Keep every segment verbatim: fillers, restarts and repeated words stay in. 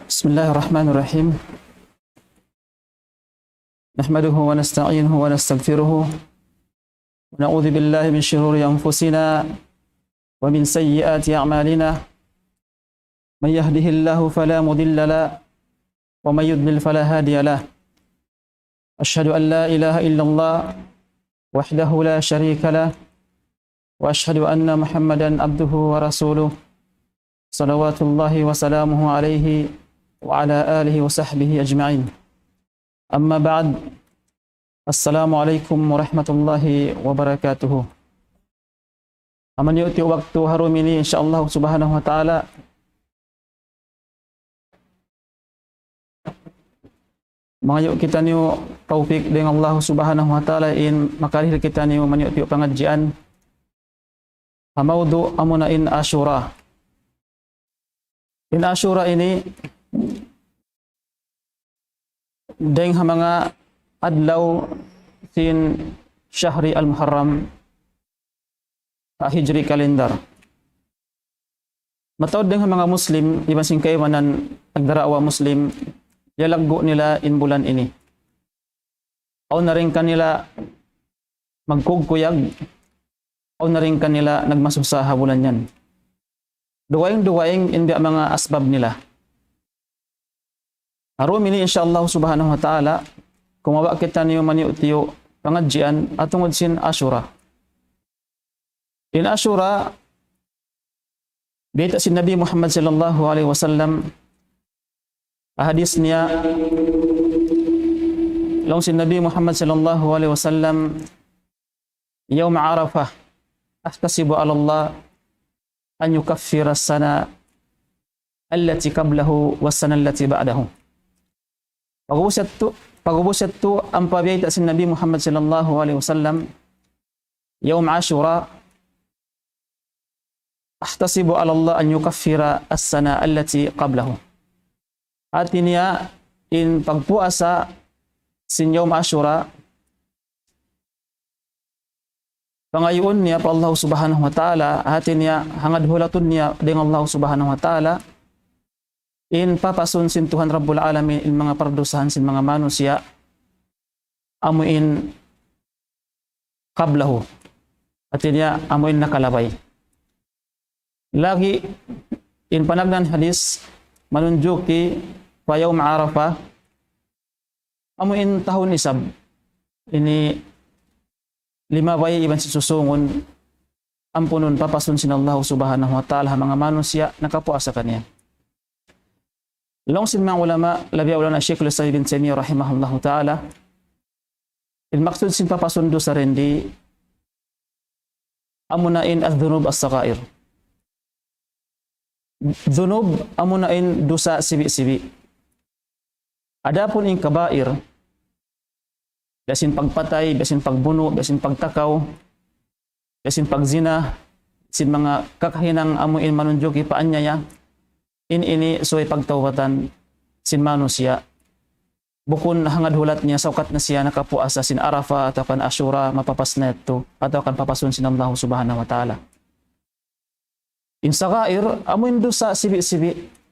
بسم الله الرحمن الرحيم. نحمده ونستعينه ونستغفره، ونعوذ بالله من شرور أنفسنا ومن سيئات أعمالنا. من يهده الله فلا مضل له، ومن يضلل فلا هادي له. أشهد أن لا إله إلا الله وحده لا شريك له، وأشهد أن محمدا عبده ورسوله، صلوات الله وسلامه عليه وعلى آله وصحبه أجمعين. أما بعد، السلام عليكم ورحمة الله وبركاته. Amu ini waktu ha dum ini, insya Allah subhanahu wa ta'ala, mangayu' kitaniyu tawfik dayn ha Allah subhanahu wa ta'ala in makarihil kitaniyu mangayu' pangadjian ha mawdu' amuna in Ashura. In Ashura ini dayn ha manga adlaw sin Shahri al-Muharram ha Hijri calendar. Mataud dayn ha manga Muslim, iban sin kaibanan nagdarawa Muslim, yalaggu' nila in bulan ini. Awn na dayn kanila magkugkuyag, awn na dayn kanila nagmasusa ha bulan yan. Dugaing-dugaing in biya' manga asbab nila. Ha dum ini, insya Allah subhanahu wa ta'ala, kumawa' kitaniyu mangayu' pangadjian ha tungud sin Ashura. In Ashura, biyayta' sin Nabi Muhammad sallallahu alayhi wasallam, hadis niya, laung sin Nabi Muhammad sallallahu alayhi wasallam, يوم عرفة أحتسب على الله أن يكفر السنة التي قبله والسنة التي بعده. Pag'ubus yadtu, pag'ubus yadtu, ampa biyayta' sin Nabi Muhammad sallallahu alayhi wasallam, يوم عاشوراء أحتسب على الله أن يكفر السنة التي قبله. Hati niya, in pagpuasa sin Yawm Ashura, pangayuun niya pa Allah subhanahu wa ta'ala, hati niya, hangad hulatun niya dayn ha Allah subhanahu wa ta'ala, in papasun sin Tuhan Rabbul Alamin, in manga pardusahan sin manga manusiya', amu in qablahu. Hati niya, amu in nakalabay. Lagi', in panagnaan hadis, manunjuki pa Yawm Arafah, amu in tahun isab. Ini limabay iban sin susungun, ampunun, papasun sin Allah subhanahu wa ta'ala ha manga manusiya' nakapuasa kaniya. Laung sin manga ulama, labi awla na Shaykhul Islam Ibn Taymiyyah rahimahullahu ta'ala, in maksud sin papasun dusa dindi, amuna in adh-dhunub as-saghair. Dhunub, amuna in dusa sibi'-sibi'. Adapun in kabair, biya' sin pagpatay, biya' sin pagbunu', biya' sin pagtakaw, biya' sin pagzina, sin manga kakahinang amu in manunjuki pa anyaya, in ini subay pagtawbatan sin manusiya'. Bukun hangad hulat niya, saukat na siya nakapuasa sin Arafah, atawa kan Ashura, mapapas na yadtu, atawa kan papasun sin Allah subhanahu wa ta'ala. In saghair, amu in dusa sibi'-sibi'.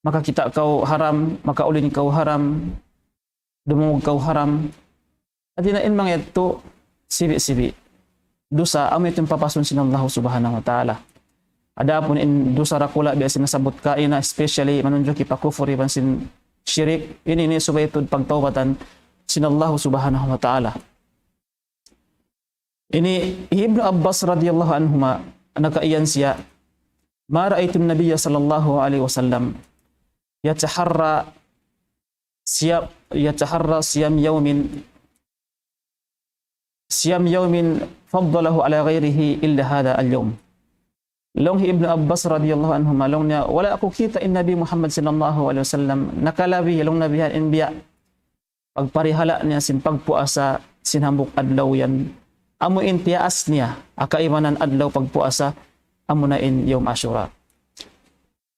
Makakita' kaw haram, makaulin kaw haram, dumungug kaw haram. Hati niya in manga yadtu sibi'-sibi'. Dusa, amu yadtu in papasun sin Allah subhanahu wa ta'ala. Adapun in dusa dakula' biya' sin nasabbut kaina, especially manunjuki pa kufur iban sin shirik, ini, ini subay tuud pagtawbatan sin Allah subhanahu wa ta'ala. Ini Ibnu Abbas radiyallahu anhuma, nakaiyan siya, ما رأيت النبي صلى الله عليه وسلم يتحرى صيام، يتحرى صيام يوم، صيام يوم فضله على غيره إلا هذا اليوم. Laung hi Ibnu Abbas radiyallahu anhuma, laung niya, wala' aku kita' in Nabi Muhammad sallallahu alayhi wasallam nakalabi, laung niya, bihan in biya' pagparihala' niya sin pagpuasa sin hambuuk adlaw yan. Amu in tiyaas niya, ha kaibanan adlaw pagpuasa, amuna in Yawm Ashura.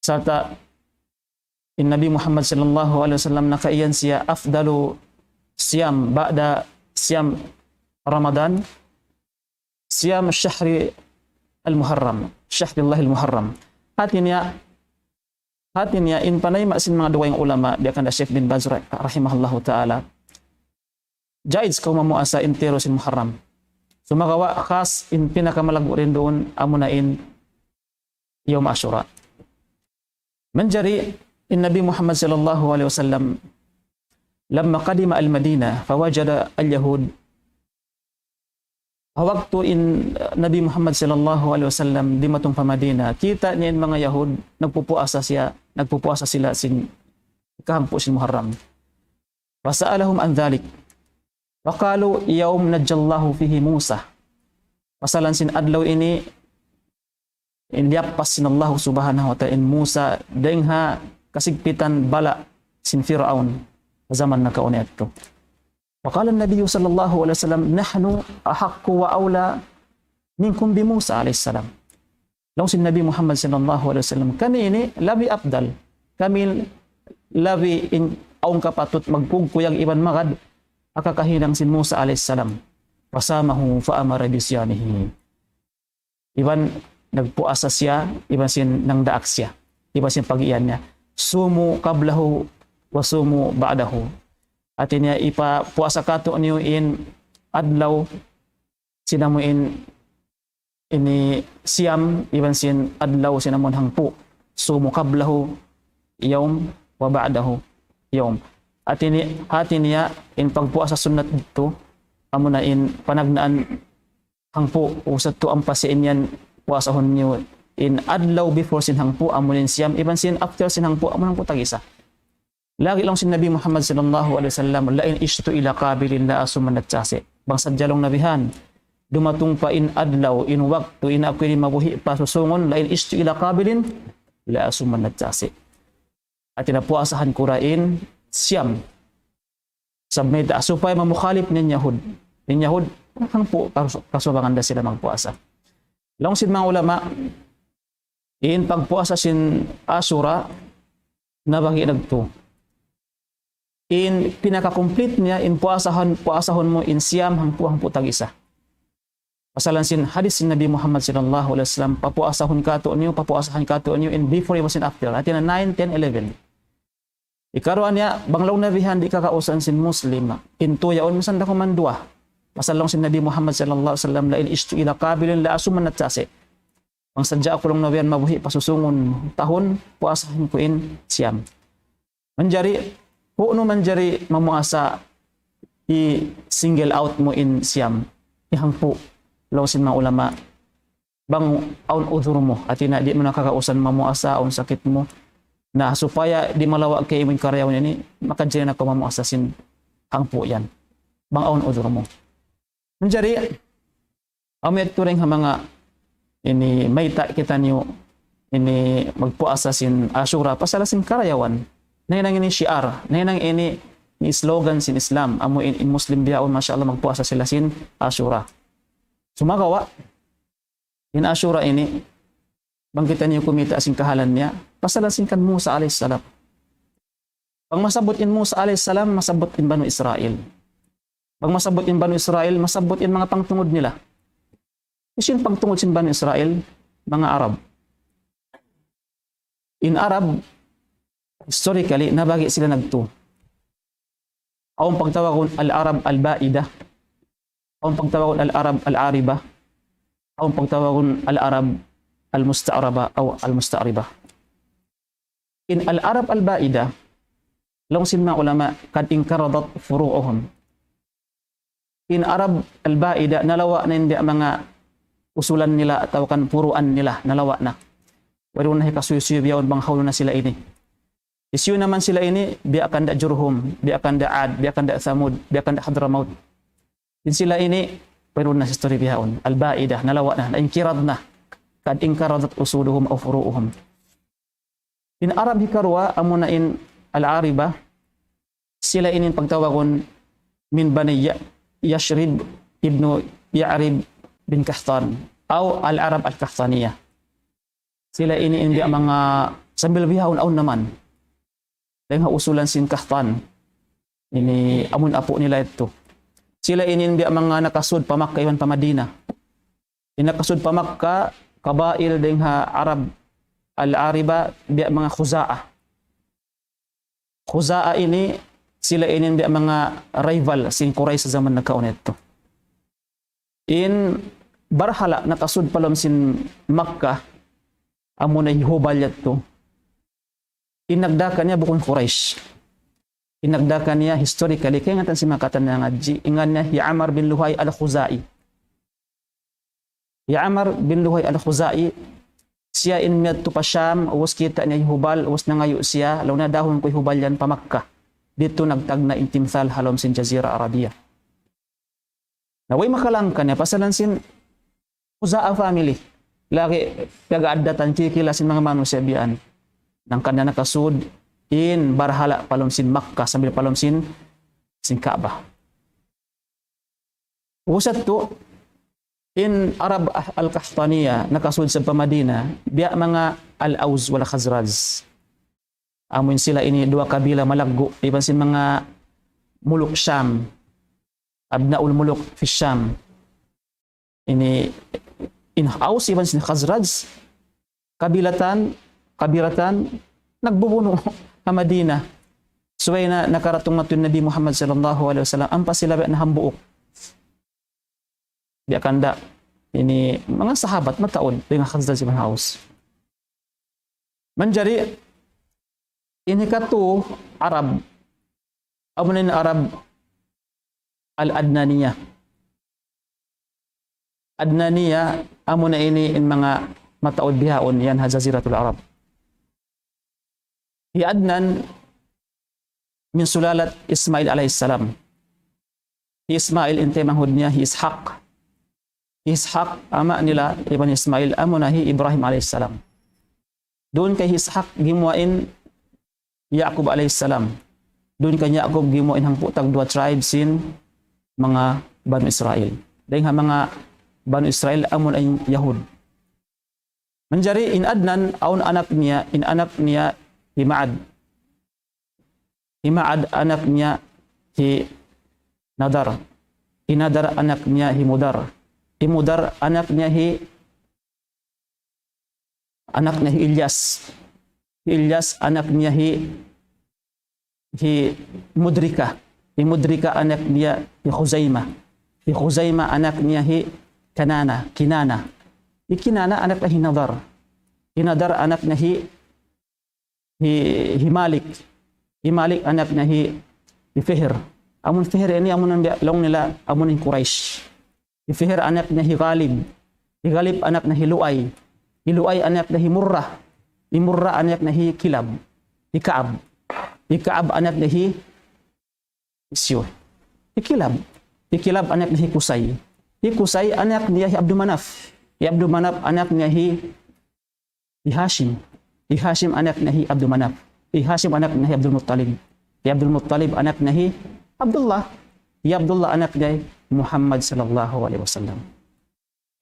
Sarta' in Nabi Muhammad sallallahu alayhi wasallam nakaiyan siya أفضل صيام بعد صيام رمضان صيام شهر المحرم، شهر الله المحرم. Hati niya, Hati niya, in panaima' sin manga dugaing ulama, biya' kan da Sheikh bin Baz ra-, rahimahullahu ta'ala, jaiz kaw mamuasa intiro sin Muharram. Sumagawa' khas in pinakamalaggu' duun, amuna in Yawm Ashura. Manjari in Nabi Muhammad sallallahu alayhi wasallam, لما قدم المدينة فوجد اليهود. Ha waktu in, uh, Nabi Muhammad sallallahu alayhi wasallam dimatung pa Madina, kita' niya in manga Yahud, nagpupuasa siya, nagpupuasa sila sin kahangpu' sin Muharram. فسألهم عن ذلك. فقالوا يوم نجى الله فيه موسى. Pasalan sin adlaw ini, in liyappas sin Allah subhanahu wa ta'ala in Musa dayn ha kasigpitan bala' sin Fir'aun ha jaman nakauna yadtu. وقال النبي صلى الله عليه وسلم نحن أحق وأولى منكم بموسى عليه السلام. Laung sin Nabi Muhammad sallallahu alayhi wasallam, kami ini labi afdal. Kami labi in awn kapatut magkugkuyag iban magad ha kakahinang sin Musa alayhi salam. فصامه فأمر بصيامه. Iban nagpuasa siya, iban sin nangdaak siya, iban sin pag-iyan niya. صوموا قبله وصوموا بعده. Hati niya, ipapuasa katu' niyu in adlaw sin amu in ini siyam, iban sin adlaw sin amun hangpu'. صوموا قبله يوم وبعده يوم. Hati ni-, hati niya, in pagpuasa sunnat yadtu, amuna in panagnaan hangpu', usat tu ampa sin yan puasahun niyu in adlaw before sin hangpu', amuna in siyam, iban sin after sin hangpu', amuna hangpu' tag-isa. Lagi' laung sin Nabi Muhammad sallallahu alayhi wasallam, لئن عشت إلى قابيل لأصومن التاسع. Bang sadja laung Nabi han, dumatung pa in adlaw, in waktu, in aku ini mabuhi' pa susungun, لئن عشت إلى قابيل لأصومن التاسع. Hati niya puasahan ku ra in siyam. Sabab mayta', supaya mamukhalif in Yahud. In Yahud, hangpu' kasu-, kasubangan da sila magpuasa. Laung sin manga ulama, in pagpuasa sin Ashura, nabahagi' nagtu. In pinaka-complete niya, in puasahun, puasahun mu in siyam hangpu', hangpu' tag-isa. Pasalan sin hadith sin Nabi Muhammad sallallahu alayhi wasallam, papuasahun katu' niyu, papuasahan katu' niyu in before iban sin after. Hati niya nine, ten, eleven. Hikaruwa niya, bang laung Nabi han di' kakausan sin Muslim, in tu yaun minsan da kuman duwa. Pasal laung sin Nabi Muhammad sallallahu alayhi wasallam, لئن عشت إلى قابيل لأصومن التاسع. Bang sadja aku laung Nabi han mabuhi' pa susungun tahun, puasahan ku in siyam. Manjari, unu manjari mamuasa i-single out mu in siyam, in hangpu', laung sin manga ulama. Bang awn udhur mu, hati niya di' mu na kakausan mamuasa, awn sakit mu. Na supaya di' malawa' kaymu in karayawan ini, makajari na kaw mamuasa sin hangpu' yan. Bang awn udhur mu. Manjari, amu yadtu dayn ha manga ini mayta' kitaniyu ini magpuasa sin Ashura, pasal sin karayawan. Nahinang ini shi'ar, nahinang ini, ini slogan sin Islam, amu in, in Muslim bihaun, masha Allah, magpuasa sila sin Ashura. Sumagawa', in Ashura ini, bang kitaniyu kumita' sin kahalan niya, pasalan sin kan Musa alayhi salam. Bang masabbut in Musa alayhi salam, masabbut in Banu Israil. Bang masabbut in Banu Israil, masabbut in manga pangtungud nila. Hisiyu in pangtungud sin Banu Israil? Manga Arab. In Arab, historically, nabahagi' sila nagtu. Awn pagtawagun al-Arab al-Ba'idah. Awn pagtawagun al-Arab al-Ariba. Awn pagtawagun al-Arab al-Musta'raba aw al-Musta'riba. In al-Arab al-Ba'idah, laung sin manga ulama, قد انقرضت فروعهم. In Arab al-Ba'idah, nalawa' na in biya' manga usulan nila atawa kan puruan nila, nalawa' na. Wayruun na hikasuysuy bihaun bang hawnu na sila ini. Hisiyu na man sila ini, biya' kan da Jurhum, biya' kan da Ad, biya' kan da Thamud, biya' kan da Hadramaut. In sila ini, wayruun na history bihaun. Al-Ba'idah, nalawa' na, na-inqirad na. قد انقرضت أصولهم أو فروعهم. In Arab hikaruwa, amuna in Al-Ariba, sila ini in pagtawagun من بني ي-، يشرب ابن يعرب بن قحطان, aw Al-Arab Al-Qahtaniya. Sila ini in biya' manga sambil bihaun awn na man. Dayn ha usulan sin Qahtan. Ini amun apu' nila yadtu. Sila ini in biya' manga nakasud pa Makkah iban pa Madinah. In nakasud pa Makkah, kabail dayn ha Arab Al-Ariba, biya' manga Khuza'a. Khuza'a ini, sila ini biya' manga rival sin Quraysh ha jaman nakauna yadtu. In barhala' nakasud pa lawm sin Makkah, amuna hi Hubal yadtu. In nagdaak kaniya bukun Quraysh. In nagdaak kaniya historically, kaingatan sin manga katan nangadji', in ngan niya hi Amr bin Luhay al-Khuzai. Hi Amr bin Luhay al-Khuzai, siya in miyadtu pa Sham, ubus kita' niya hi Hubal, ubus nangayu' siya, laung niya dahun ku hi Hubal yan pa Makkah. Didtu nagtagna' in timthal ha lawm sin Jazira Arabia. Na way makalangkan niya, pasalan sin Khuza'a family. Lagi' piyag-addatan, kikila sin manga manusiya' biya' yan. Hangkan na nakasud in barhala' pa lawm sin Makkah, sambil pa lawm sin, sin Ka'bah. Ubus yadtu, in Arab Al-Qahtaniya, nakasud sa pa Madina, biya' manga Al-Aws wal Khazraj. Amu in sila ini duwa kabila malaggu', iban sin manga muluk Sham, abna'ul muluk fi Sham. Ini in Aws iban sin Khazraj, kabilatan, kabiratan, nagbubunu' ha Madina. Subay na nakaratung matu in Nabi Muhammad sallallahu alayhi wasallam, ampa sila biya' na hambuuk. Biya' kanda', ini manga sahabat mataud, dayn ha Khazraj iban Aws. Manjari, in hikatu Arab, amuna in Arab Al-Adnaniya. Adnaniya, amuna ini in manga mataud bihaun yan ha Jaziratul Arab. Hi Adnan min sulalat Ismail alayhis salam. Hi Ismail in taymanghud niya hi Ishaq. Hi Ishaq, ama' nila iban Ismail, amuna hi Ibrahim alayhis salam. Duun kay Ishaq gimuwa' in Ya'qub alayhis salam. Duun kay Ya'qub gimuwa' in hangpu' tagduwa tribe sin manga Banu Israil. Dayn ha manga Banu Israil, amuna in Yahud. Manjari in Adnan, awn anak niya, in anak niya hi Ma'ad. Hi Ma'ad anak niya hi Nadar. Hi Nadar anak niya hi Mudar. Hi Mudar anak niya hi, anak niya hi Ilyas. Hi Ilyas anak niya hi, hi Mudrika. Hi Mudrika anak niya hi Khuzaima. Hi Khuzaima anak niya hi Kanana, Kinana. Hi Kinana anak niya hi Nadar. Hi Nadar anak niya hi, hi, hi Malik. Hi Malik anak niya hi, hi Fihr. Amun Fihr ini amun biya' laung nila amun in Quraysh. Hi Fihr anak niya hi Ghalib. Hi Ghalib anak niya hi Lu'ay. Hi Lu'ay anak niya hi Murrah. Hi Murrah anak niya hi Kilab. Hi Ka'ab. Hi Ka'ab anak niya hi Isyu. Hi Kilab. Hi Kilab anak niya hi Kusay. Hi Kusay anak niya hi Abdul Manaf. Hi Abdul Manaf anak niya hi, hi Hashim. Hi Hashim anak niya hi Abdul Manaf. Hi Hashim anak niya hi Abdul Muttalib. Hi Abdul Muttalib anak niya hi Abdullah. Hi Abdullah anak niya hi Muhammad sallallahu alayhi wasallam.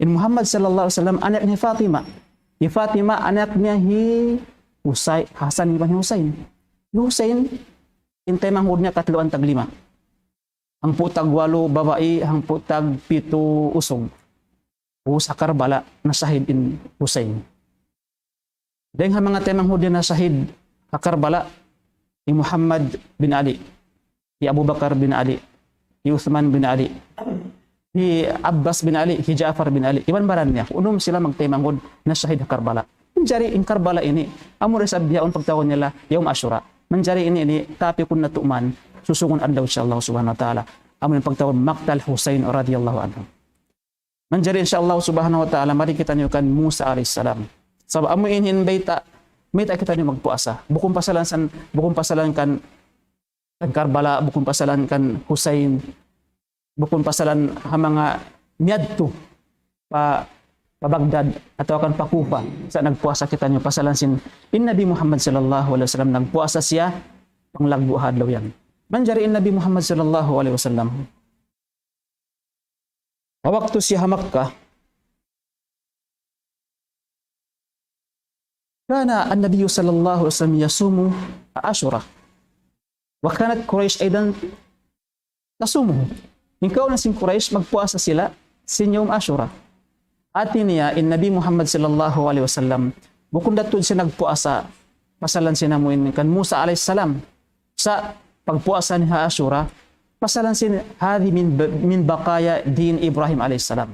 In Muhammad sallallahu alayhi wasallam anak niya hi Fatima. Hi Fatima anak niya hi Husay-, Hasan iban hi Husayn. Hi Husayn, in taymanghud niya katluan taglima. Hangpu' tagwalu babai, hangpu' tagpitu usug. Ubus ha Karbala, nasahid in Husayn. Dayn ha manga taymanghud niya nasahid ha Karbala, hi Muhammad bin Ali, hi Abu Bakar bin Ali, hi Uthman bin Ali, hi Abbas bin Ali, hi Ja'far bin Ali, iban baran niya. Unum sila magtaymanghud nasahid ha Karbala. Manjari in Karbala ini, amu da isab bihaun pagtawagun nila Yawm Ashura. Manjari ini, ini, tapikun natu' man, susungun adlaw insya Allah subhanahu wa ta'ala. Amu in pagtawagun Maqtal Husayn radiyallahu anhu. Manjari insya Allah subhanahu wa ta'ala, mari kitaniyu kan Musa alayhis salam. Sabab amu ini in bayta', mayta' kitaniyu magpuasa. Bukun pasalan san, bukun pasalan kan, kan Karbala, bukun pasalan kan Husayn, bukun pasalan ha manga miyadtu pa, pa Baghdad atawa kan pa Kufa. Sa' nagpuasa kitaniyu pasalan sin in Nabi Muhammad sallallahu alayhi wasallam nagpuasa siya panglaggu' ha adlaw yan. Manjari in Nabi Muhammad sallallahu alayhi wasallam, ha waktu siya ha Makkah, كان النبي صلى الله عليه وسلم يصوم عاشوراء. وكانت قريش أيضا تصومه. In kaum sin Quraysh magpuasa sila sin Yawm Ashura. Hati niya in Nabi Muhammad sallallahu alayhi wasallam Bukun da tuud siya nagpuasa, pasalan sin amu in kan Musa alayhis salam. Sa' pagpuasa niya ha Ashura, pasalan sin هذه من ب-، من بقايا دين إبراهيم عليه السلام.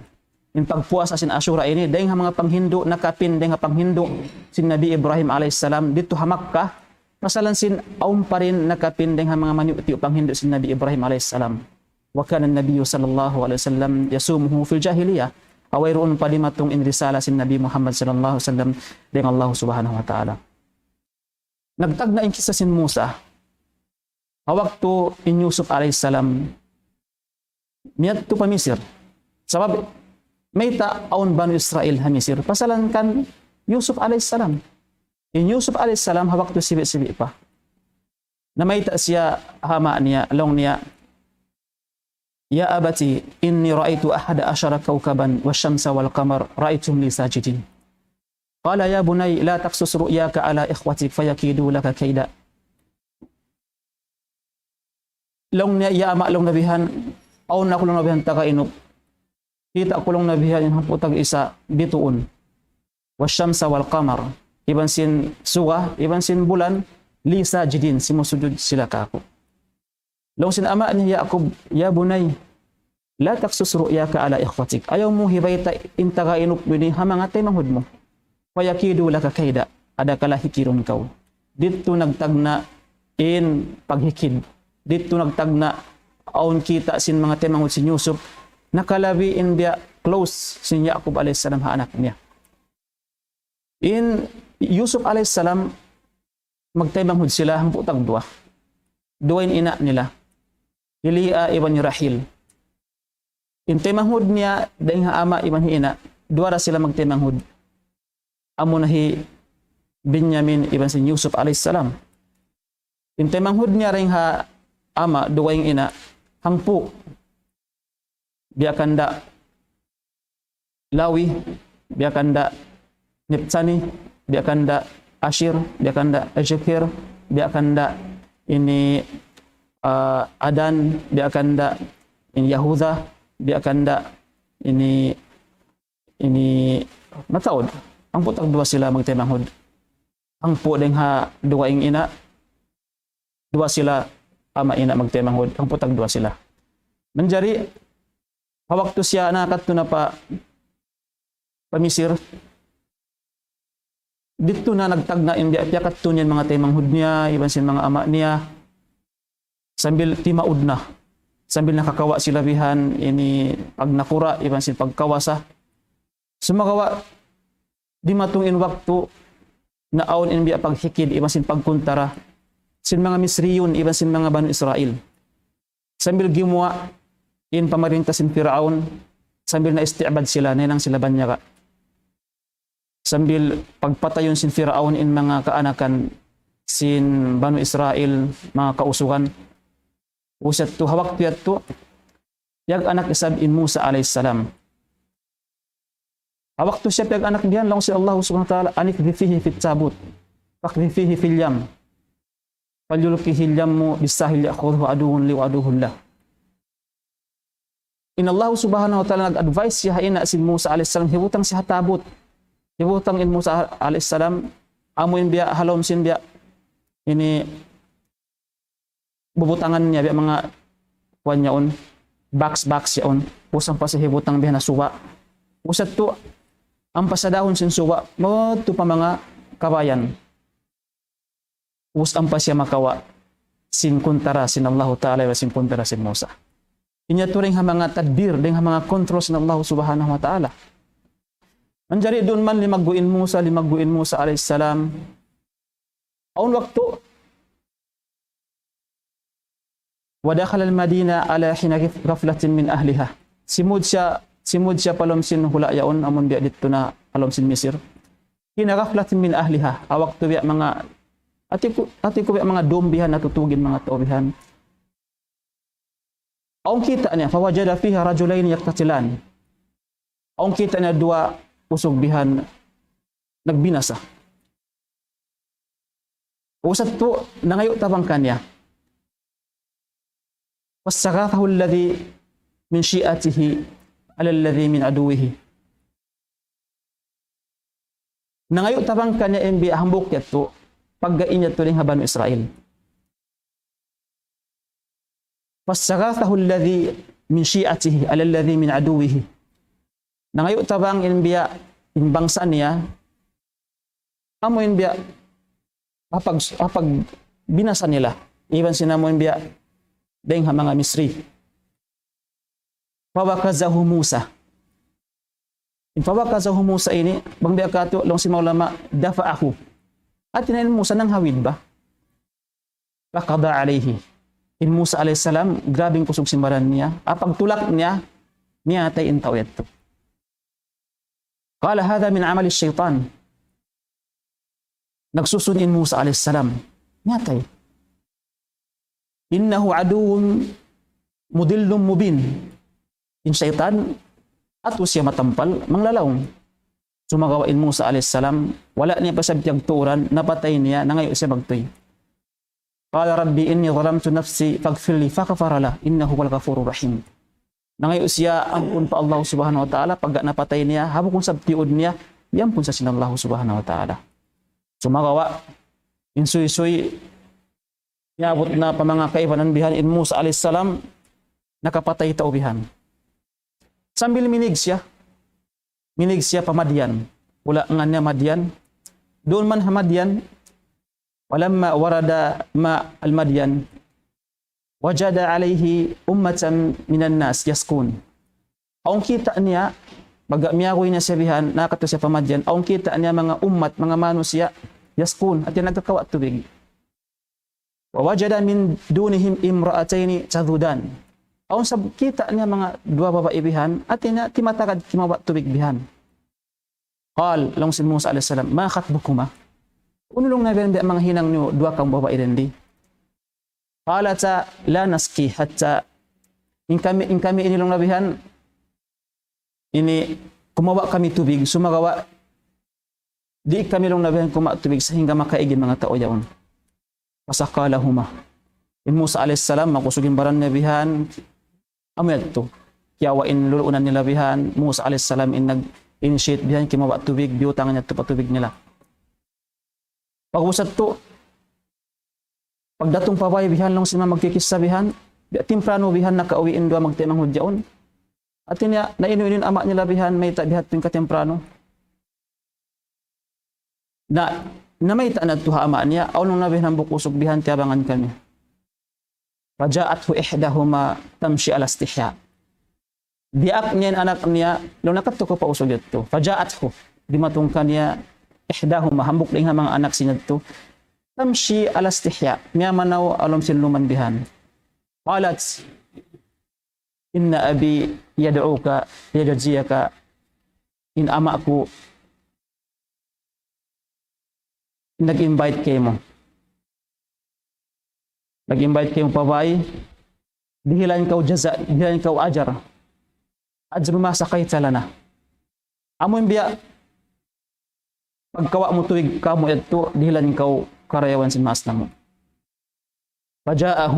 In pagpuasa sin Ashura ini, dayng ha manga panghindu' nakapin dayng ha panghindu' sin Nabi Ibrahim alayhis salam didtu ha Makkah, pasalan sin awn pa rin nakapin dayng ha manga maniyu'-tiyu' panghindu' sin Nabi Ibrahim alayhis salam. وكان النبي صلى الله عليه وسلم يصومه في الجاهلية. Wayruun pa dimatung in risala sin Nabi Muhammad sallallahu alayhi wasallam dayng ha Allah subhanahu wa ta'ala. Nagtagna' in kissa sin Musa. Ha waktu in Yusuf alayhis salam miyadtu pa Misir. Sabab mayta' awn Banu Israil ha Misir? Pasalan kan Yusuf alayhis salam. In Yusuf alayhis salam ha waktu sibi'-sibi' pa, namayta' siya ha ama' niya, laung niya, يا أبت إني رأيت أحد عشر كوكبا والشمس والقمر رأيتهم لي ساجدين. قال يا بني لا تقصص رؤياك على إخوتك فيكيدوا لك كيدا. Laung niya, "Ya ama'," laung niya bihan, "awn aku," laung niya bihan, "taga inup. Kita' ku," laung niya bihan, "in hangpu' tag-isa bituun. والشمس والقمر, iban sin suga, iban sin bulan, لي ساجدين, simusujud sila kāku'." Laung sin ama' niya Ya'qub, "يا بني لا تقصص رؤياك على إخوتك. Ayaw mu hibayta' in taga inup mu ini ha manga taymanghud mu. فيكيدوا لك كيدا. Adakala hikidun kaw." Didtu nagtagna' in paghikid. Didtu nagtagna' awn kita' sin manga taymanghud sin Yusuf. Nakalabi in biya' close sin Ya'qub alayhis salam ha anak niya. In Yusuf alayhis salam, magtaymanghud sila hangpu' tagduwa. Duwa in ina' nila, hi Leah iban hi Rahil. In taymanghud niya dayng ha ama' iban hi ina', duwa ra sila magtaymanghud. Amuna hi Binyamin iban sin Yusuf alayhis salam. In taymanghud niya dayng ha ama', dugaing ina', hangpu'. Biya' kanda' Lawi, biya' kanda' Neptali, biya' kanda' Asir, biya' kanda' Issakar, biya' kanda' ini, ah, Dan, biya' kanda' ini Yahuda, biya' kanda' ini, ini mataud. Hangpu' tagduwa sila magtaymanghud. Hangpu' dayng ha dugaing ina', duwa sila ama' ina' magtaymanghud, hangpu' tagduwa sila. Manjari, ha waktu siya nakadtu na pa, pa Misir, didtu na nagtagna' in biya' piyakadtu niya in manga taymanghud niya, iban sin manga ama' niya, sambil timaud na, sambil nakakawa' sila bihan ini pagnakura', iban sin pagkawasa. Sumagawa', dimatung in waktu naawn in biya' paghikid iban sin pagkuntara sin manga Misriyun iban sin manga Banu Israil. Sambil gimuwa' in pamarinta sin Piraun, sambil na-isti'bad sila, nahinang sila banyaga. Sambil pagpatayun sin Piraun in manga kaanakan sin Banu Israil, manga kausugan. Ubus yadtu, ha waktu yadtu, piyag-anak isab in Musa alayhis salam. Ha waktu siya piyag-anak bihan, laung sin Allah subhanahu wa ta'ala, أن اقذفيه في التابوت فاقذفيه في اليم فليلقه اليم بالساحل يأخذه عدو لي وعدو له. In Allah subhanahu wa ta'ala nag-advise siya ha ina' sin Musa alayhis salam, hibutang siya ha tabut. Hibutang in Musa alayhis salam, amu in biya' ha lawm sin biya' ini bubutangan niya biya' manga kuwan yaun, box-box yaun, ubus ampa siya hibutang bihan ha suwa. Ubus yadtu, ampa sadahun sin suwa, madtu pa manga kabayan. Ubus ampa siya makawa' sin kuntara sin Allahu Ta'ala, iban sin kuntara sin Musa. Ini tuud dayng ha manga tadbir, dayng ha manga control sin Allah Subhanahu wa Ta'ala. Manjari duun man limaggu' in Musa, limaggu' in Musa alayhis salam. Awn waktu, ودخل المدينة على حين غف-، غفلة من أهلها. Simud siya, simud siya pa lawm sin hula' yaun, amun biya' didtu na pa lawm sin Misir. حين غفلة من أهلها. Ha waktu biya' manga, hati ku, hati ku biya' manga dum bihan, natutug in manga tau bihan. Awn kita' niya, فوجد فيها رجلين يقتتلان. Awn kita' niya duwa usug bihan nagbinasa. Ubus yadtu, nangayu' tabang kaniya. فاستغاثه الذي من شيعته على الذي من عدوه. Nangayu' tabang kaniya in biya' hambuuk yadtu, pagga in yadtu dayn ha Banu Israil. فاستغاثه الذي من شيعته على الذي من عدوه. Nangayu' tabang in biya', in bangsa niya, amu in biya' hapag-, hapagbinasa nila. Iban sin amu in biya' dayn ha manga Misri. فوكزه موسى. In فوكزه موسى ini, bang biya' katu', laung sin manga ulama, دفعه. Hati niya in Musa nanghawid ba. فقضى عليه. In Musa alayhis salam, grabe in kusug sin baran niya. Apag tulak niya, miyatay in tau yadtu. قال هذا من عمل الشيطان. Nagsusun in Musa alayhis salam. Miyatay. إنه عدو مضل مبين. In saytan, atu siya matampal, manglalaung. Sumagawa' in Musa alayhis salam, wala' niya pa siya piyagtuuran, napatay niya, nangayu' siya magtuy. قال رب إني ظلمت نفسي فاغفر لي فغفر له إنه هو الغفور الرحيم. Nangayu' siya ampun pa Allah Subhanahu wa Ta'ala, pagga napatay niya, ha bukun sabab tiyuud niya, iyampun sa sin Allah Subhanahu wa Ta'ala. Sumagawa', in suysuy, miyabut na pa manga kaibanan bihan in Musa alayhis salam, nakapatay tau bihan. Sambil minig siya, minig siya pa Madian. Hula' ngan niya Madian. Duun man ha Madian, ولما ورد ماء المدين وجد عليه أمة من الناس يسقون. Awn kita' niya, pagga miyaguy na siya bihan, nakatu siya pa Madian, awn kita' niya manga ummat, manga manusiya', يسقون, hati nagkakawa' tubig. ووجد من دونهم امرأتين تذودان. Awn sab kita' niya manga duwa babai bihan, hati niya timatagad kimawa' tubig bihan. قال, laung sin Musa alayhis salam, ما خطبكما؟ Unu laung niya bihan biya' manga hinang niyu duwa kamu babai dindi? قالتا لا نسقي حتى, in kami, in kami ini laung niya bihan, ini kumawa' kami tubig, sumagawa' di' kami laung niya bihan kumawa' tubig sahingga makaig in manga tau yaun. فسقى لهما. In Musa alayhis salam, makusug in baran niya bihan, amu yadtu. Kiyawa' in luluunan nila bihan, Musa alayhis salam in nag-initiate bihan, kimawa' tubig, biyutang niya yadtu pa tubig nila. Pag'ubus yadtu, pagdatung pa bāy bihan, laung sin manga magkikissa bihan, biya' timprano bihan nakauwi' in duwa magtaymanghud yaun. Hati niya, nainu-inu in ama' nila bihan, mayta' bihādtu in katimprano. Na, namayta' na tuud ha ama' niya, awn na bihan hambuuk usug bihan tiyabangan kami. فجاءته إحداهما تمشي على استحياء. Diyaak niya in anak niya, laung niya kadtu kaw pa usug yadtu. فجاءته, dimatung kaniya, إحداهما, hambuuk dayn ha manga anak sin yadtu. تمشي على استحياء, miyamanaw ha lawm sin luman bihan. قالت: إن أبي يدعوك ليجزيك. In ama' ku nag-invite kaymu. Nag-invite kaymu pa bāy. Dihilan kaw jaza, dihilan kaw ajar. أجر ما سقيت لنا. Amu in biya' pagkawa' mu tubig kāmu' yadtu, dihilan kaw karayawan sin maas namu'. فجاءه,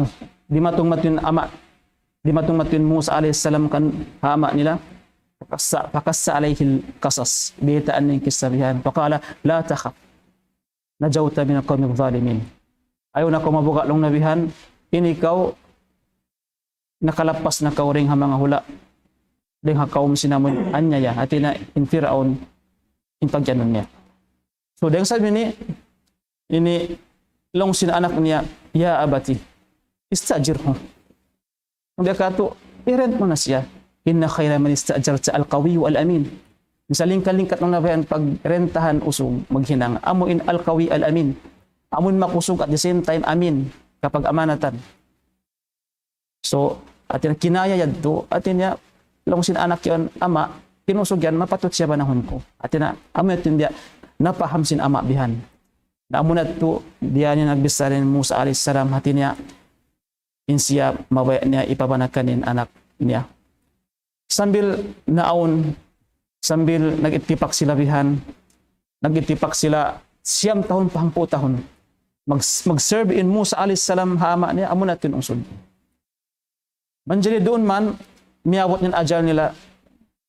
dimatung mayan in ama', dimatung mayan in Musa alayhis salam kan ha ama' nila, فقص، فقص عليه القصص, biyaytaan niya in kissa bihan. فقال: لا تخف، نجوت من القوم الظالمين. Ayaw na kaw mabuga' laung niya bihan, ini kaw nakalappas na kaw dayn ha manga hula', dayn ha kawm sin amun anyaya, hāti niya in Fir'aun, in pagyanun niya. So, dayn ha sabab ini, ini laung sin anak niya, يا أبت استأجره. Hangkan katu', i-rent mu na siya. إن خير من استأجرت القوي الأمين. In salingkat-lingkat mu na bihan pagrentahan usug maghinang, amu in القوي الأمين. Amu in makusug at the same time amin, kapag-amanatan. So, hāti niya kinaya yadtu, hāti niya laung sin anak yaun, ama', in usug yan, mapatut siya banahun ku. Hāti niya, amu yadtu in biya', napaham sin ama' bihan. Na amu na yadtu, biya' niya nagbichara in Musa alayhis salam, hāti niya, in siya mabaya' niya ipabana kaniya in anak niya. Sambil naawn, sambil nag-ittipak sila bihan, nag-ittipak sila siyam tahun pa hangpu' tahun. Mag-, mag-serve in Musa alayhis salam ha ama' niya, amu na yadtu in usug. Manjari duun man, miyabut in ajal nila,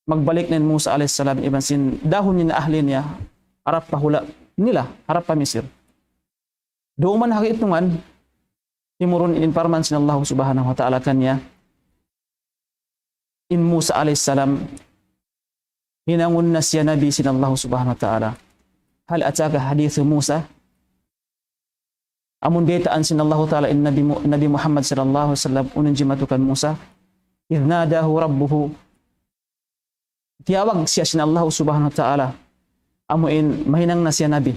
magbalik na in Musa alayhis salam, iban sin dāhun niya in ahli niya, harap pa hula' nila, harap pa Misir. Duman ha gi'tungan, timurun in parman sin Allah Subhanahu wa Ta'ala kaniya, in Musa alayhi salam, hinangun na siya nabi sin Allah Subhanahu wa Ta'ala. هل أتاك حديث موسى؟ Amun baytaan sin Allah Ta'ala in Nabi Mu-, Nabi Muhammad sallallahu alayhi wasallam, unu in jimatu kan Musa, إذ ناداه ربه, tiyawag siya sin Allah Subhanahu wa Ta'ala, amu in mahinang na siya nabi.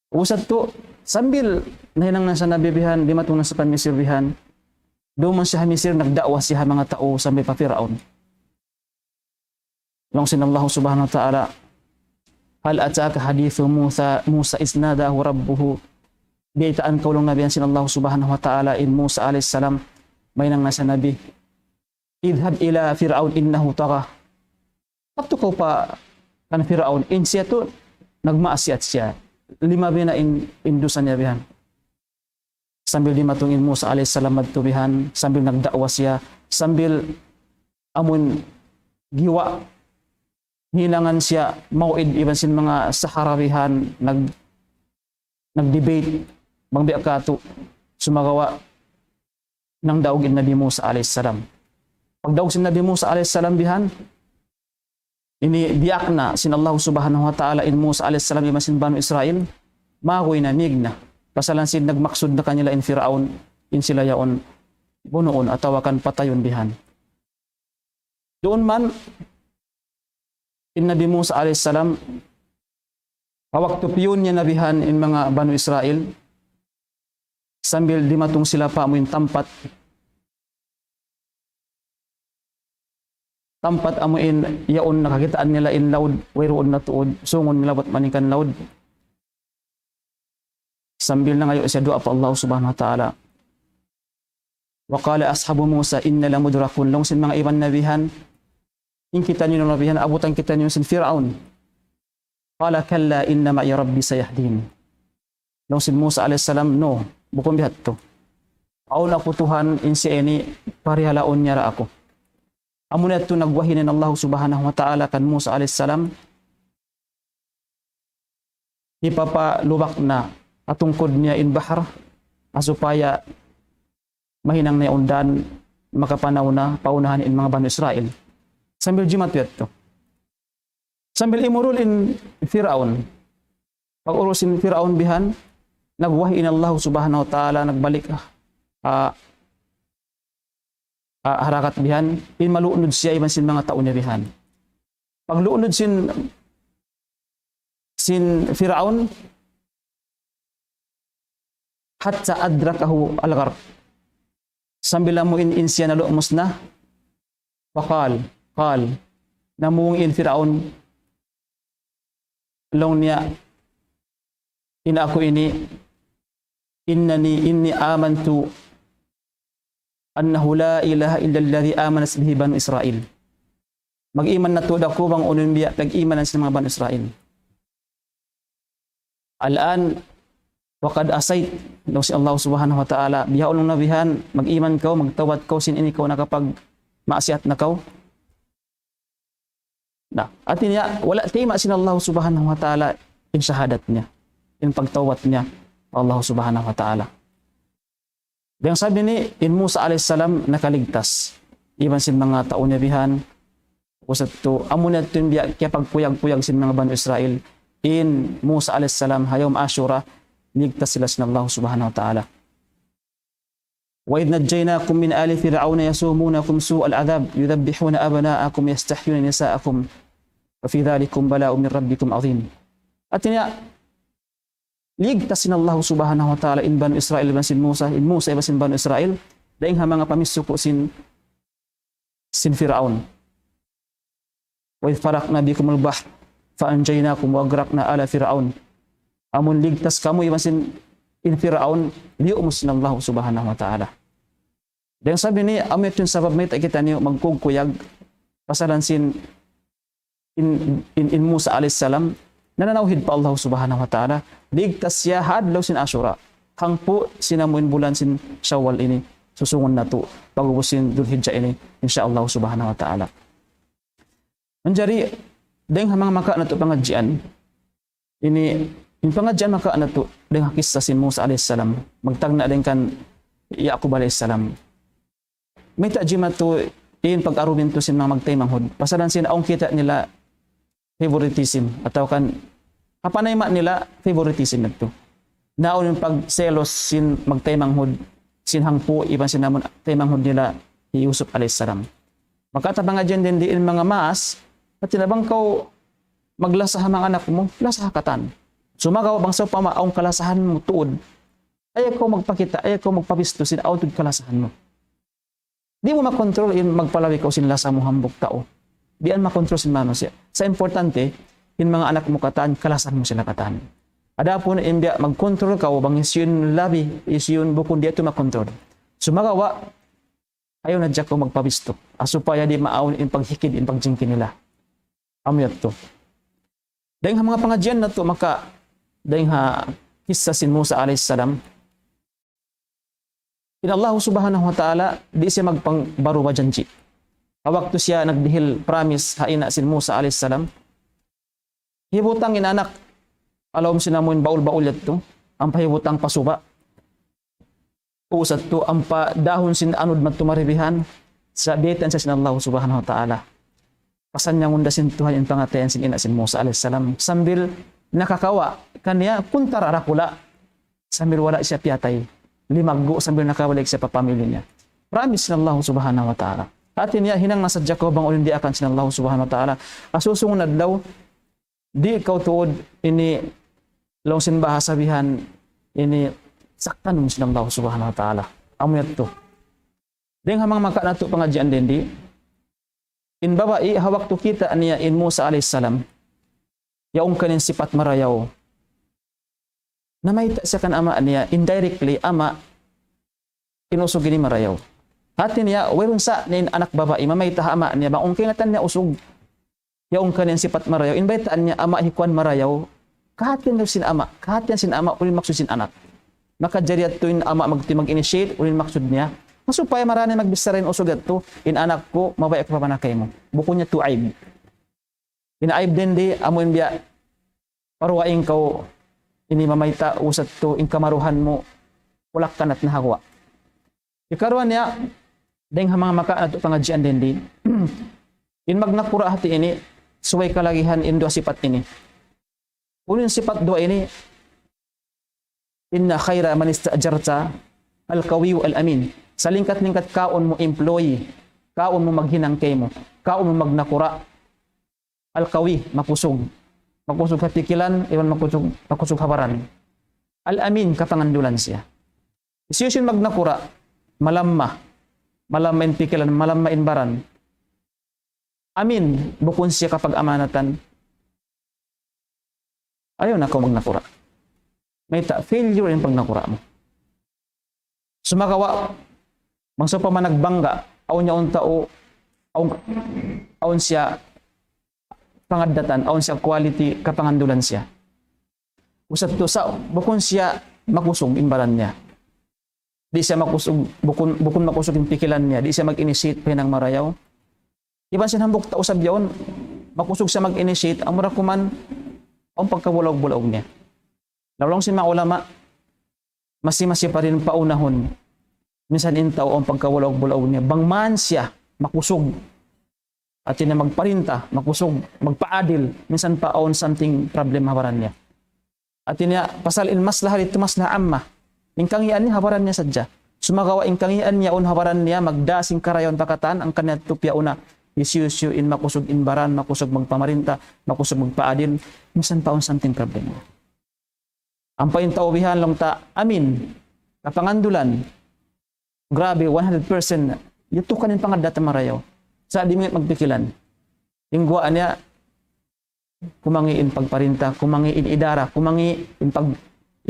Usat tu, sambil nahinang na siya nabi bihan, dimatung na siya pa Misir bihan, duman siya ha Misir, nagda'wa siya ha manga tau sambil pa Firaun. Laung sin Allah Subhanahu wa Ta'ala, هل أتاك حديث موسى، موسى إذ ناداه ربه. Baytaan kaw laung na bihan sin Allah Subhanahu wa Ta'ala in Musa alayhi salam, mahinang na siya nabi. اذهب إلى فرعون إنه طغى. Padtu kaw pa kan Firaun, in siya tu nagmaasiyat siya. Limabi na in, in dusa niya bihan. Sambil dimatung in Musa alayhi salam madtu bihan, sambil nagda'wa siya, sambil amun giwa, hinangan siya maw'id iban sin manga sahara bihan, nag-, nag-debate, bang biya' katu', sumagawa' nangdaug in Nabi Musa alayhi salam. Pagdaug sin Nabi Musa alayhi salam bihan, ini diyakna sin Allah Subhanahu wa Ta'ala in Musa alayhi salam iban sin Banu Israil, maguy na, mīg na. Pasalan sin nagmaksud na kanila in Firaun, in sila yaun bunuun atawa kan patayun bihan. Duun man, in Nabi Musa alayhi salam, ha waktu piyun niya na bihan in manga Banu Israil, sambil dimatung sila pa amu in tampat, tampat amu in yaun nakakitaan nila in laud, wayruun na tuud, sungun nila bat manikang laud. Sambil nangayu' siya duwaa pa Allah Subhanahu wa Ta'ala. وقال أصحاب موسى إنا لمدركون. Laung sin manga iban na bihan, in kitaniyu na bihan, abutan kitaniyu sin Firaun. قال كلا إن معي ربي سيهدين. Laung sin Musa alayhi salam, no, bukun biya' hādtu. Awn aku Tuhan, in siya ini, parihalaun niya ra aku. Amuna yadtu nagwahi na in Allah Subhanahu wa Ta'ala kan Musa alayhi salam, hipapalubak na ha tungkud niya in bahar, ha supaya mahinang na yaun dān makapanaw na pa unahan in manga Banu Israil. Sambil jimatu yadtu. Sambil imurul in Firaun. Pag-urul sin Firaun bihan, nagwahi in Allah Subhanahu wa Ta'ala, nagbalik, ah, ah, harakat bihan, in malunud siya iban sin manga tau niya bihan. Paglunud sin, sin Firaun, حتى أدركه الغرق. Sambil amu in, in siya nalumus na, وقال, قال, namung in Firaun, laung niya, in aku ini, إنني، إني آمنت أنه لا إله إلا الذي آمنت به بنو إسرائيل. Mag-iman na tuud aku bang unu in biya' pag-imanan sin manga Banu Israil. الآن وقد عصيت, laung sin Allah Subhanahu wa Ta'ala, bihaun na bihan, mag-iman kaw, magtawbat kaw, sin ini kaw nakapagmaasiyat na kaw. Na, hāti niya, wala' tiyayma' sin Allah Subhanahu wa Ta'ala in shahadat niya, in pagtawbat niya pa Allah Subhanahu wa Ta'ala. Dayn sabab ini, in Musa alayhi salam nakaligtas. Iban sin manga tau niya bihan, usat tu, amu na yadtu in biya' kiyapagkuyag-kuyag sin manga Banu Israil, in Musa alayhi salam, ha yawm Ashura, ligtas sila sin Allah Subhanahu wa Ta'ala. وإذ نجيناكم من آل فرعون يسومونكم سوء العذاب يذبحون أبناءكم ويستحيون نساءكم وفي ذلكم بلاء من ربكم عظيم. Hāti niya, ligtas sin Allah Subhanahu wa Ta'ala in Banu Israil iban sin Musa, in Musa iban sin Banu Israil, dayn ha manga pamisuku sin, sin Firaun. وإذ فرقنا بكم البحر فأنجيناكم وأغرقنا آل فرعون. Amun ligtas kamu iban sin in Firaun, liyumus sin Allah Subhanahu wa Ta'ala. Dayn sabab ini, amu yadtu in sabab mayta' kitaniyu magkuyag-kuyag, pasalan sin in, in, in Musa alayhi salam, nananawhid pa Allah Subhanahu wa Ta'ala, ligtas siya ha adlaw sin Ashura. Hangpu' sin amu in bulan sin Shawwal ini, susungun natu', pag'ubus sin Dhul Hijjah ini, insya Allah Subhanahu wa Ta'ala. Manjari, Dayng ha manga makawa' natu' pangadjian, ini, in pangadjian makawa' natu', dayng ha kissa sin Musa alayhis salam, magtagna' dayng kan Yaqub alayhis salam. Mayta' jimatu in pag-argumento sin manga magtaymanghud. Pasalan sin awn kita' nila favoritism, atawa kan, ha panayma' nila favoritism yadtu. Na awn in pagselos sin magtaymanghud, sin hangpu', iban sin amun taymanghud nila hi Yusuf alayhis salam. Makawa' ta pangadjian dindi in manga maas, hati niya bang kaw maglasa ha manga anak mu, lasa ha katan. Sumagawa' bang sawpama awn kalasahan mu tuud, ayaw kaw magpakita', ayaw kaw magpabistu sin awn tuud kalasahan mu. Di' mu makontrol in magpalabi kaw sin lasa mu hambuuk tau. Di' yan makontrol sin manusiya'. Sa' importante, in manga anak mu katan, kalasahan mu sila katan. Adapun in biya' magkontrol kaw, bang hisiyu in labi, hisiyu in bukun, di' yadtu makontrol. Sumagawa', ayaw na hadja kaw magpabistu. Ah, supaya di' maawn in paghikid, in pagjingki nila. Amu yadtu. Dayng ha manga pangadjian natu' makawa', dayng ha kissa sin Musa alayhis salam. In Allah subhanahu wa ta'ala, di' siya magpangbaruwa janji'. Ha waktu siya nagdihil promise ha ina' sin Musa alayhis salam, hibutang in anak ha lawm sin amuin baul-baul yadtu, ampa hibutang pa suba'. Usat tu ampa dahun sin anud madtu maribihan, sa' biyaytaan siya sin Allah subhanahu wa ta'ala. Pasan niya ngunda sin Tuhan in pangatayan sin ina' sin Musa alayhis salam. Sambil nakakawa' kaniya kuntara dakula'. Sambil wala' siya piyatay. Limaggu' sambil nakabalik siya pa pamilya niya. Promise sin Allah subhanahu wa ta'ala. Hati niya hinang na sadja kaw bang unu in diyaakan sin Allah subhanahu wa ta'ala. Ha susungun adlaw, di' kaw tuud ini laung sin bahasa bihan ini sakkanun sin Allah subhanahu wa ta'ala. Amu yadtu. Dayng ha manga makawa' natu' pangadjian dindi. In babai, ha waktu kita' niya in Musa alayhis salam, yaun kaniya in sipat marayaw. Namayta' siya kan ama' niya, indirectly, ama', in usug ini marayaw. Hati niya, wayruun sa' niya in anak babai, mamayta' ha ama' niya, bang unu in kaingatan niya usug, yaun kaniya in sipat marayaw, in baytaan niya ama' hi kuwan marayaw, kahatihan sin ama', kahatihan sin ama', unu in maksud sin anak. Makajari yadtu in ama' mag-, mag-initiate, unu in maksud niya. Na supaya marā niya magbichara in usug yadtu, in anak ku, mabaya' ku pa panakay mu. Bukun niya tuud aib. In aib dindi, amu in biya', paruwaing kaw, ini mamayta' usat tu, in kamaruhan mu, ulak kanat na hawa. Hikaruwa niya, dayng ha manga makawa' natu' pangadjian dindi. In magnakura' hati ini, subay kalagihan in duwa sipat ini. Unu in sipat duwa ini, إن خير من استأجرت القوي الأمين. Salingkat-lingkat kaun mu employee, kaun mu maghinang kaymu, kaun mu magnakura'. Al-qawi, makusug. Makusug ha pikilan, iban makusug, makusug ha baran. Al-amin, kapangandulan siya. Hisiyu-siyu in magnakura', malamma. Malamma in pikilan, malamma in baran. Amin, bukun siya kapag-amanatan. Ayaw na kaw magnakura'. Mayta', failure in pagnakura' mu. Sumagawa', bang sawpama nagbangga, awn niya awn tau, awn, awn siya pangaddatan, awn siya quality, kapangandulan siya. Usat tu sa', bukun siya makusug in baran niya. Di' siya makusug, bukun, bukun makusug in pikilan niya, di' siya mag-initiate pa hinang marayaw. Iban sin hambuuk tau isab yaun, makusug siya mag-initiate, amura kuman, awn pagkabulaug-bulaug niya. Laung sin manga ulama, masi-masi pa rin paunahun. Minsan in tau awn pagkabulaug-bulaug niya, bang man siya, makusug. Hati niya magparinta, makusug, magpaadil, minsan pa awn something problem ha baran niya. Hati niya, pasal in maslaha didtu maslaha amma. In kangīan niya ha baran niya sadja. Sumagawa' in kangīan niya awn ha baran niya, magdā sin karayawan pa katan, hangkan niya tuud piyauna, hisiyu-siyu in makusug in baran, makusug magpamarinta, makusug magpaadil, minsan pa awn something problem. Ampa in tau bihan laung ta, amin, kapangandulan. Grabe, one hundred percent. Yadtu kan in pangaddatan marayaw. Sa' di' mangi' magpikilan. In guwa' niya, kumangi' in pagparinta, kumangi' in idara, kumangi' in pag-,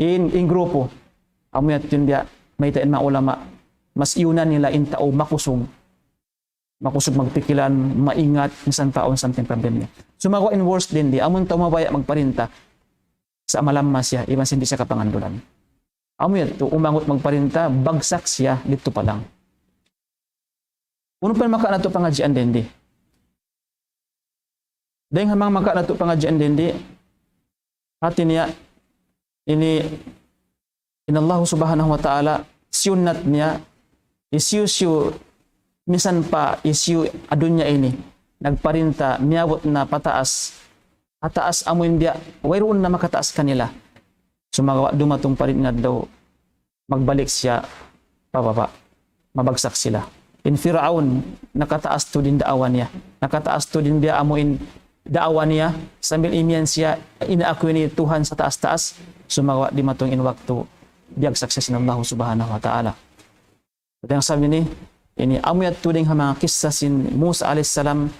in, in grupo. Amu yadtu in biya', mayta' in manga ulama, mas iyunan nila in tau makusug. Makusug magpikilan, maingat, minsan pa awn something problem niya. Sumagawa' in worst dindi, amun tau mabaya' magparinta, sa' malamma siya, iban sin di' siya kapangandulan. Amu yadtu, umangut magparinta, bagsak siya, didtu pa lang. Unu pa in makawa' natu' pangadjian dindi. Dayng ha manga makawa' natu' pangadjian dindi, hati niya, ini, in Allah Subhanahu wa Ta'ala, siyunnat niya, hisiyu-siyu, minsan pa hisiyu ha dunya ini, nagparinta, miyabut na pataas, pataas amu in biya', wayruun na makataas kanila. Sumagawa' dumatung pa rin in adlaw, magbalik siya pababa'. Mabagsak sila. In Fir'aun, nakataas tuud in daawa niya. Nakataas tuud in biya' amu in daawa niya, sambil imiyan siya, inaaku ini Tuhan sataas-taas, sumagawa' dimatung in waktu, biyagsak siya sin Allah Subhanahu wa Ta'ala. Dayn ha sabab ini, ini amu yadtu dayn ha manga kissa sin Musa alayhis salam,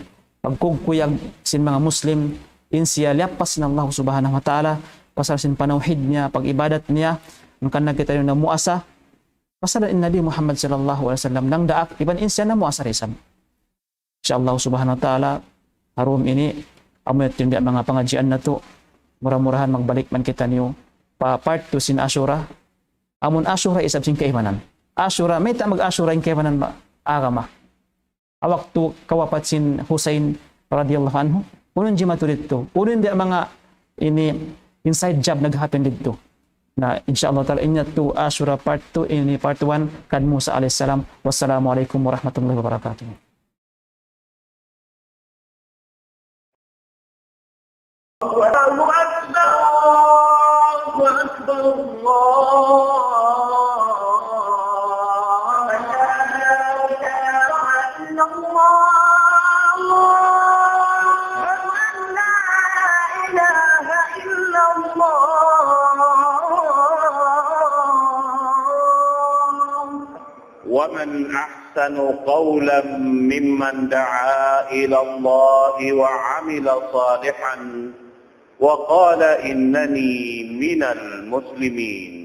pagkukuyag sin manga Muslim, in siya liyappas sin Allah Subhanahu wa Ta'ala, pasal sin panawhid niya, pag-ibadat niya, hangkan na kita yun namuasa, pasal in Nabi Muhammad sallallahu alayhi wasallam, nagdaak, iban in siya namuasa da isab. Insya Allah Subhanahu wa Ta'ala, ha dum ini, amu yadtu in biya' manga pangadjian natu', mura-murahan magbalik man kitaniyu, pa part two sin Ashura, amun Ashura isab sin kaibanan. Ashura, mayta' mag-Ashura in kaibanan ba, agama. Ha waktu kawapat sin Husayn radiyallahu anhu, unu in jimatu didtu, unu in biya' manga ini inside job nag-happen didtu. Na, insya Allah Ta'ala, in yadtu Ashura part two, ini part one, kan Musa alayhis salam. Wassalamu alaykum warahmatullahi wabarakatuh. الله أكبر، الله أكبر، الله أكبر. لا إله إلا الله. أشهد أن لا إله إلا الله. ومن أحسن قولا ممن دعا إلى الله وعمل صالحا وقال إنني من المسلمين.